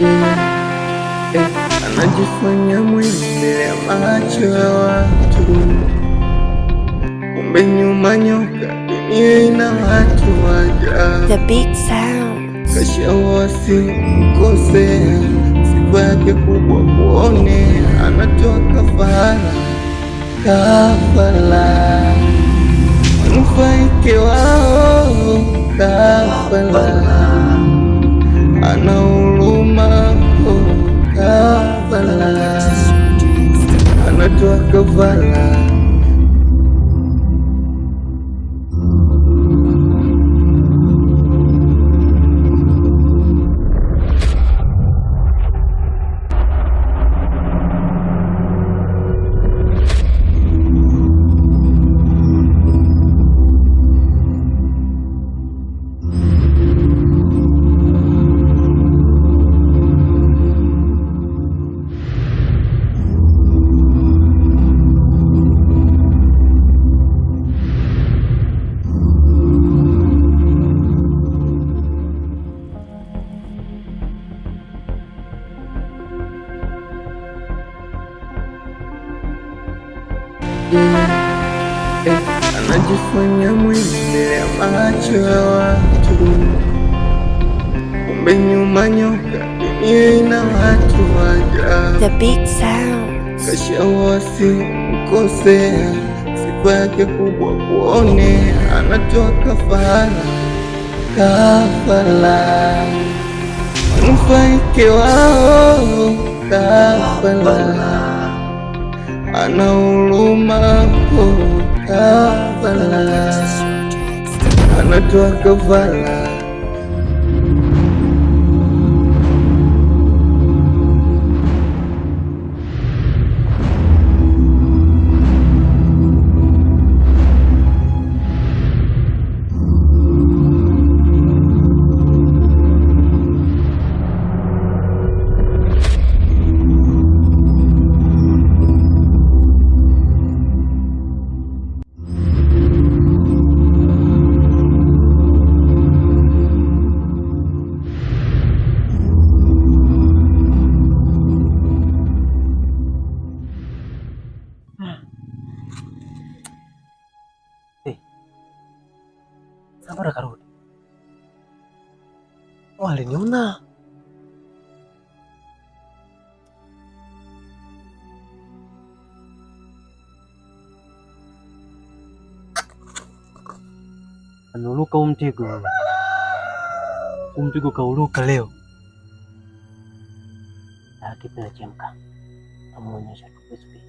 Eh, anajifanya mwema mbele ya macho ya watu, kumbe nyuma nyoka. Dunia ina watu wa ajabu. The Beat Sounds. Kashawasi mkosea, sifa yake kubwa kuone, anatoa kafara, kafara, wanufaike wao, kafara, ana huruma, oh, kafara, anatoa kafara. Eh, anajifanya mwema mbele ya macho ya watu, kumbe nyuma nyoka. Dunia ina watu wa ajabu. The Beat Sounds. Kashawasi mkosea, sifa yake kubwa kuone, anatoa kafara, kafara, wanufaike wao, kafara, ana huruma, oh, kafara, anatoa kafara. Eh. Sasa mbona karudi? Oh, aliniona. Ameuluka huu mtego. Huu mtego kauluka leo. Kipi nachemka. Amuonyesha tu vizuri.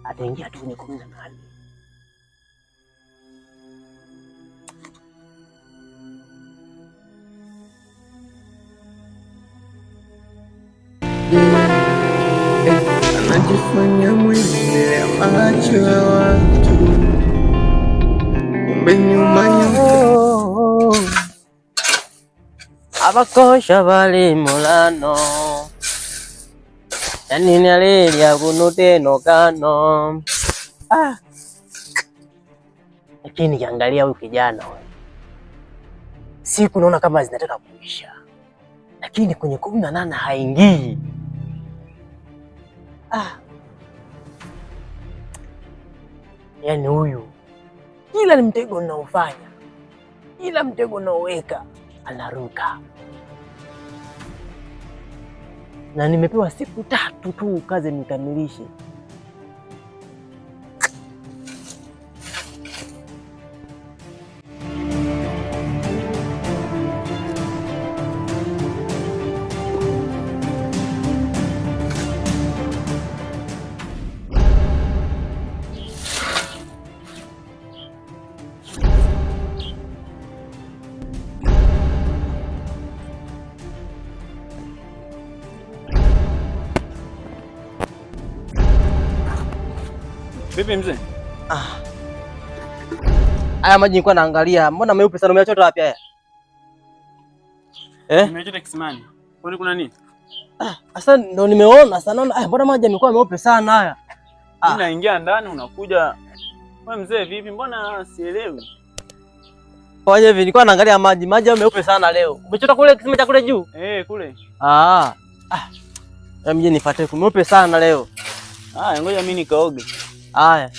Ataingia tu kwenye 18. Eh, anajifanya mwema mbele ya macho ya watu, kumbe nyuma nyoka. Abakosha bali mulano yanini alilya kunuteno kano. Ah. Lakini nikiangalia huyu kijana huyu, siku naona kama zinataka kuisha, lakini kwenye 18 haingii. Ah. Yaani huyu kila ni mtego ninaofanya, kila mtego ninaoweka anaruka, na nimepewa siku 3 tu kazi nikamilishe. Vipi mzee? Ah. Haya maji nilikuwa naangalia, mbona meupe sana, umeyachota wapi haya? Eh? Nimechota kisimani. Kwani kuna nini? Ah, sasa ndo nimeona sasa naona mbona maji yamekuwa meupe sana haya. Ah. Mimi naingia ndani unakuja. Wewe mzee vipi? Mbona sielewi? Fanya hivi, nilikuwa naangalia maji. Maji yao meupe sana leo. Umechota kule kisima cha kule juu? Eh, kule. Ah. Ah. Mje nifuate, kumeupe sana leo. Haya, ngoja mimi nikaoge. Haya.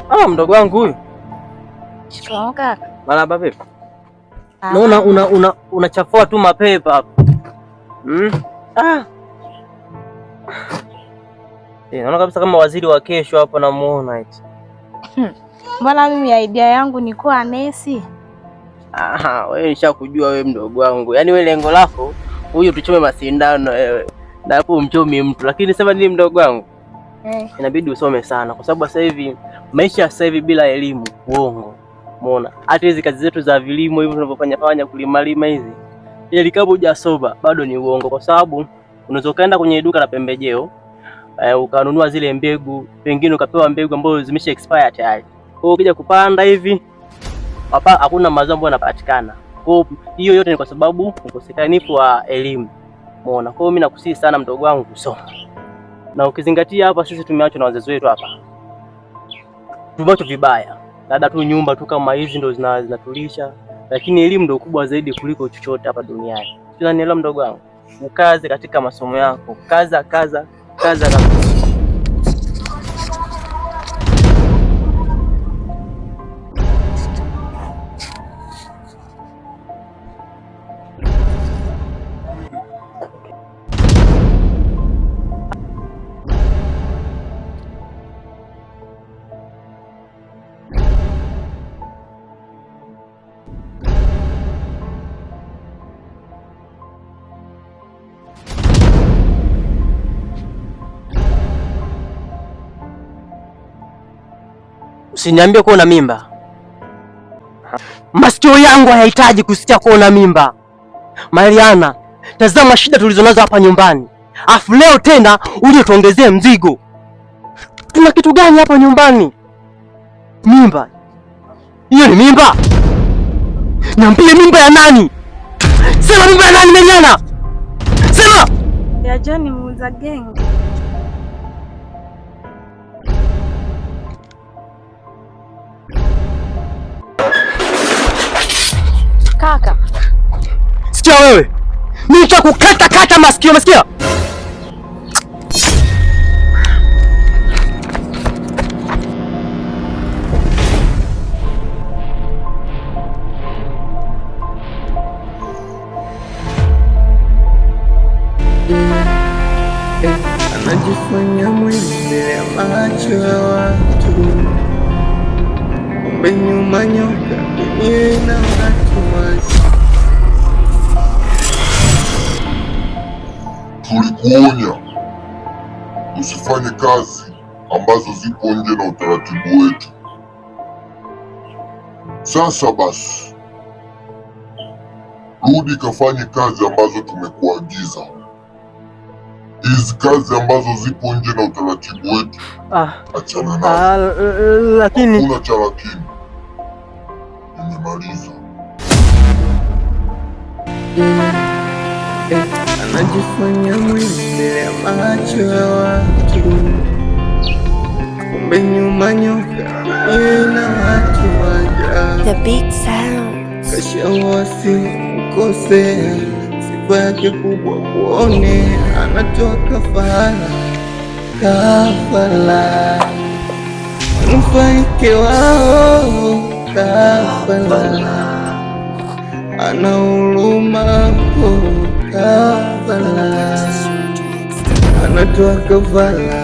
Ah, mdogo wangu huyu. Shikamoo kaka. Marahaba vipi? Naona una unachafua tu mapepa hapa. Mm? Ah. Naona kabisa kama waziri wa kesho hapo namuona eti. Mbona mimi idea yangu ni kuwa nesi? Aha, wewe nishakujua wewe mdogo wangu. Yaani wewe lengo lako huyu tuchome masindano wewe. Na hapo umchomi mtu. Lakini sema nini mdogo wangu? Inabidi usome sana kwa sababu sasa hivi maisha sasa hivi bila elimu uongo. Umeona? Hata hizi kazi zetu za vilimo hivi tunavyofanya fanya kulima lima hizi, ili kama hujasoma bado ni uongo, kwa sababu unaweza kaenda kwenye duka la pembejeo ukanunua zile mbegu, pengine ukapewa mbegu ambazo zimesha expire tayari. Kwa hiyo ukija kupanda hivi hapa hakuna mazao ambayo yanapatikana. Kwa hiyo yote ni kwa sababu ukosekanifu wa elimu. Umeona? Kwa hiyo mimi nakusihi sana mdogo wangu kusoma. Na ukizingatia hapa sisi tumeachwa na wazazi wetu hapa. Tumeachwa vibaya. Labda tu nyumba tu kama hizi ndo zinatulisha, lakini elimu ndio kubwa zaidi kuliko chochote hapa duniani. Unanielewa mdogo wangu? Ukaze katika masomo yako. Kaza kaza kaza kabisa. Usiniambie kuwa una mimba. Masikio yangu hayahitaji kusikia kuwa una mimba. Mariana, tazama shida tulizonazo hapa nyumbani. Afu leo tena uje tuongezee mzigo. Tuna kitu gani hapa nyumbani? Mimba. Hiyo ni mimba? Niambie mimba ya nani? Sema mimba ya nani Mariana? Sema! Ya John muuza genge. Kaka. Sikia wewe. Nitakukata kata masikio, umesikia? Anajifanya mwema mbele ya macho ya watu, kumbe nyuma nyoka, dunia ina watu wasi. Tulikuonya usifanye kazi ambazo zipo nje na utaratibu wetu. Sasa basi, rudi kafanye kazi ambazo tumekuagiza. Hizi kazi ambazo zipo nje na utaratibu wetu, achana nazo. Lakini hakuna cha lakini. Nimemaliza. Anajifanya mwema mbele ya macho ya watu, kumbe nyuma nyoka, dunia ina watu waja. The big sounds. Kashawasi mkosea, sifa yake kubwa kuone, anatoa kafara kafara, wanufaike wao kafara, ana huruma kafara, anatoa kafara.